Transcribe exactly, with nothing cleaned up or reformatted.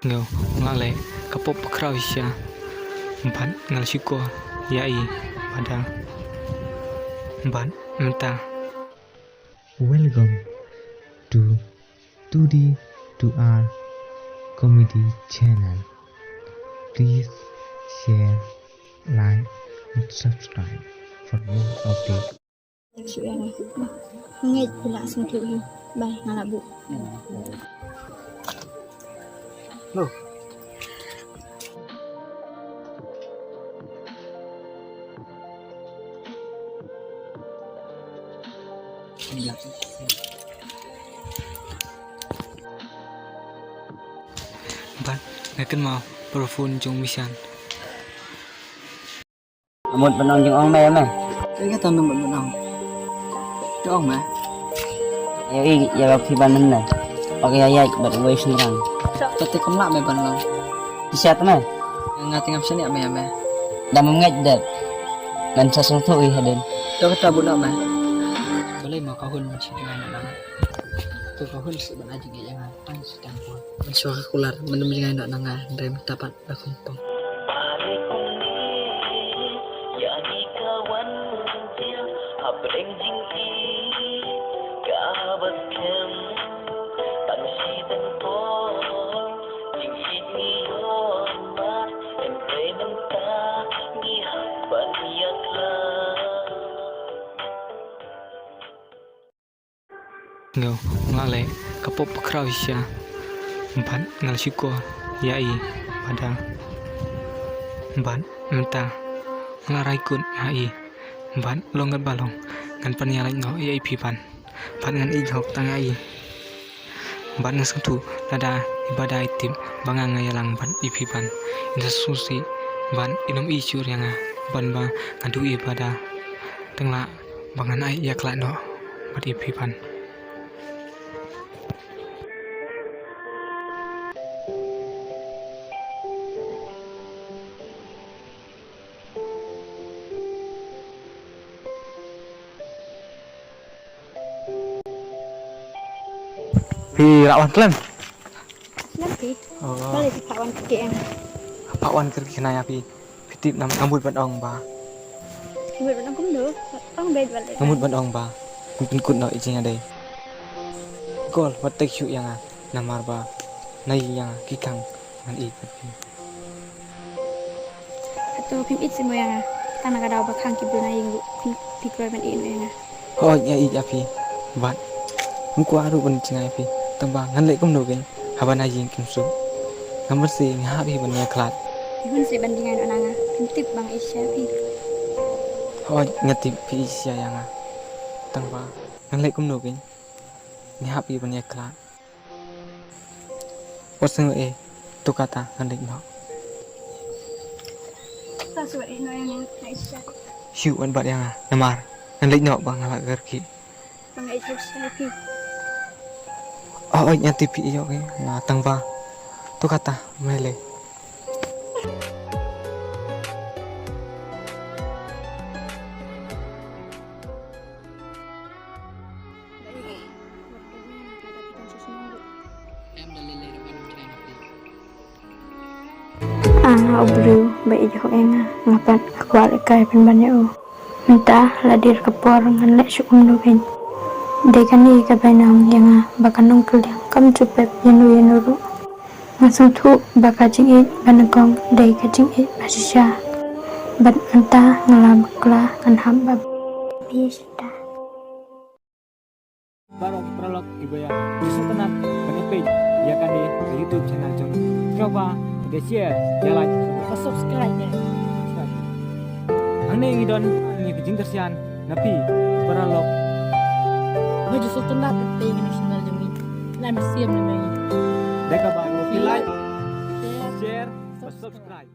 Nga la leh ka pop bakhraw shisha. Bad nga la shukor ïa i Bada. Bad mynta. Welcome to two D two R Comedy Channel. Please share, like and subscribe for more updates. Shu ïa nga. Ngeit phi la sngewthuh hi. Bye, nga la buh. Hello. Bad nga kynmaw para phone jong Mishan. Mut ban ong jingong me me. Te ka tang mut ban ong. To ong me. Ayo i ïa ba phi ban ne. Phi ïa ïa bad wei shynrang. Te te kam lah me ban ong. Phi shat me. Nga te ngam shaniah me ïa me. Dang ngeit dep. Ngan sa sngewthuh i hadien. To kata buh noh me. Balei ma ka hun shi ngan na. To ka hun shi ban aji ngi ïa nga. Tang shi tang ko. Ban shuwa ka kular, ban ym jngai noh na nga, hynrei mynta pat da kum pong. Nga la leh ka pop bakhraw shisha. Bad nga la shukor ïa i Bada. Bad mynta nga la rai kut ha i. Bad long kat ba long ngan pynïaid noh ïa i phi ban. Bad ngan ïeit hok tang ïa i. Bad nga sngewthuh lada i Bada i tip ba nga nga ïalang bad i phi ban, in sa sngewsih bad in ym i shuh ïa nga ban ba nga duh i Bada. Tang la ba ngan ai ïakhlad noh bad i phi ban. Phi rah wan khlem? Khlem phi? Oh. Balei phi phah wan kyrkieh ïa nga? Phah wan kyrkieh na ïa phi. Phi tip nam nga mut ban ong ba. Mut ban ong kumno? Ong beit balei? Nga mut ban ong ba. Phin pynkut noh i jingïadei. Kol wat tek shuh ïa nga namar ba na ïing ïa nga ki khang ngan ïeit bad phi. Hato phim ïeit seh mo ïa nga? Tang na ka daw ba khang ki briew na ïing ruh phi, phi kloi ban ïeit noh ïa nga. Hooid nga ïeit ïa phi. Bad ngam kwah ruh ban jngai ïa phi. Tang ba ngan leh kumno kein haba na ïing kim suk. Nga mynsiem nga hap hi ban ïakhlad. Phi hun seh ban jngai noh na nga. Phim tip ba nga ïeit shisha ïa phi. Hooid nga tip phi ïeit shisha ïa nga. Tang ba ngan leh kumno kein. Nga hap hi ban ïakhlad. Wat sngew ei, to kata ngan leit noh. Sa shu wat ïeh noh ïa nga, nga ïeit shisha. Shu wat bat ïa nga, namar ngan leit noh ba nga la kyrkieh. Ba nga ïeit shisha ïa phi. Oh, oi, ngan tip phi ïoh ïa nga tang ba. To kata, mele. Ah, nga u briew ba ïeit hok ïa nga, nga pat nga kwah lehkai pynban ïa u. Mynta la dier ka por ngan leh shuh kumno kein. Dei kane ka bainong ïa nga ba ka nongkylliang kam ju pep ïano ïano ruh. Nga sngewthuh ba ka jingïeit ba nyngkong dei ka jingïeit ba shisha. Bad mynta nga la bakla ngan hap ba bieit shisha. Baroh ki paralok kiba ïa sngewtynnat ban ïa peit ïa kane ka YouTube channel jong ngi. Sngewbha da share, da like, da subscribe ne. Hangne ngi don ïa ka jingkyrshan na phi paralok. Ba ju sngewtynnat ban peit ïa kane ka channel jong ngi. Khlem shim ne me. Da kaba phi like, share, da subscribe.